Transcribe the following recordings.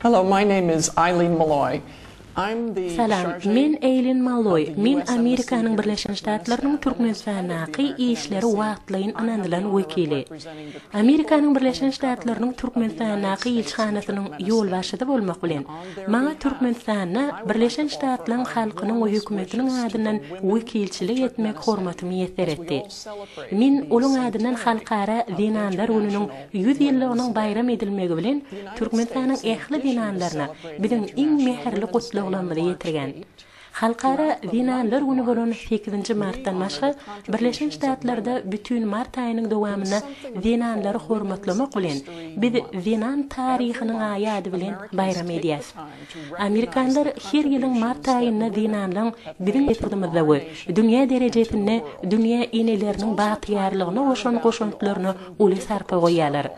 Hello, my name is Eileen Malloy. I'm the Salam, men Eýlin Malloý. Men Amerikanyň Birleşen Ştatlarynyň Türkmenistandaky işleri wagtlaýyn ynanylan wekili. Amerikanyň Birleşen Ştatlarynyň Türkmenistandaky ilçihanasynyň ýolbaşçysy bolmak bilen, maňa Türkmenistanda Birleşen Ştatlaryň halkynyň we hökümetiniň adyndan wekilçilik etmek hormaty miýesser etdi. Men olaň adyndan Halkara zenanlar gününiň 100 ýyllygynyň baýram edilmegi bilen Türkmenistanyň ähli zenanlaryna biziň iň mähirli gutlaglarymyzy ýetirýän. Halkara zenanlar güni bolan sekizinji martdan başga Birleşen Ştatlarda bütin mart aýynyň dowamynda zenanlary hormatlamak bilen, biz Zenan taryhynyň aýy ady bilen baýram edýäs. Amerikanlar her ýylyň mart aýynda zenanlaň biziň ýurdumyzda we dünýä derejesinde dünýä eneleriniň bagtyýarlygyna goşan goşantlaryna uly sarpa goýýarlar.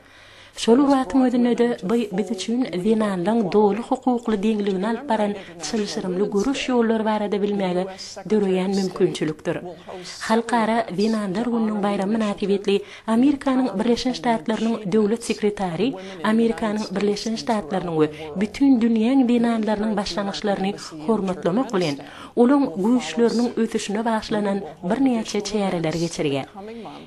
Şol bir wagtyň özünde-de bu biz üçin zenanlaň doly hukukly deňligine alyp baran çylşyrymly göreş ýollary barada bilmäge döreýän mümkinçilikdir. Halkara zenanlar gününiň baýramy mynasybetli Amerikanyň Birleşen Ştatlarynyň Döwlet sekretary Amerikanyň Birleşen Ştatlarynyň we bütin dünýäň zenanlarynyň başlangyçlaryny hormatlamak bilen, olaň güýçleriniň ösüşine bagyşlanan birnäçe çäreleri geçirýär.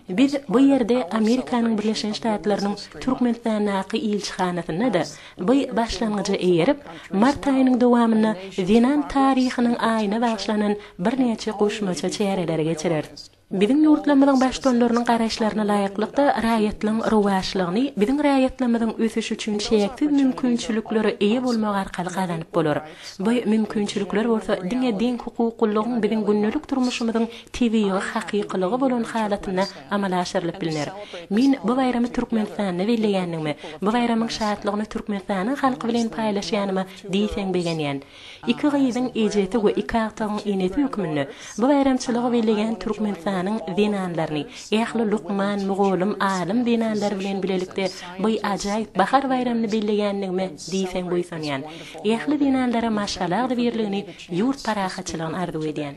Biz bu ýerde Amerikanyň Birleşen Ştatlarynyň Türkmenistandaky ilçihanasynda-da bu başlangyja eýerip, mart aýynyň dowamynda zenan taryhynyň aýyna bagyşlanan birnäçe goşmaça çäreleri geçireris. Biziň ýurtlarymyzyň Baştutanlarynyň garaýyşlaryna laýyklykda, raýatlaryň rowaçlygyny biziň raýatlarymyzyň ösüşi üçin çäksiz mümkinçiliklere eýe bolmagy arkaly gazanyp bolar. Bu mümkinçilikler bolsa diňe deňhukuklylygyň biziň gündelik durmuşymyzyň tebigy hakykylygy bolan halatynda amala aşyrylyp bilner. Men bu baýramy Türkmenistanda belleýändigime, bu baýramyň şatlygyny Türkmenistanyň halky bilen paýlaşýanyma diýseň begenýän. Iki gyzyň ejesi we iki agtygyň enesi hökmünde bu baýramçylygy belleýän Türkmenistanyň zenanlaryny, ähli lukman, mugallym, alym zenanlary bilen bilelikde bu ajaýyp bahar baýramyny belleýändigime diýseň buýsanýan. Ähli zenanlara maşgala agzybirligini, ýurt parahatçylygyny arzuw edýän.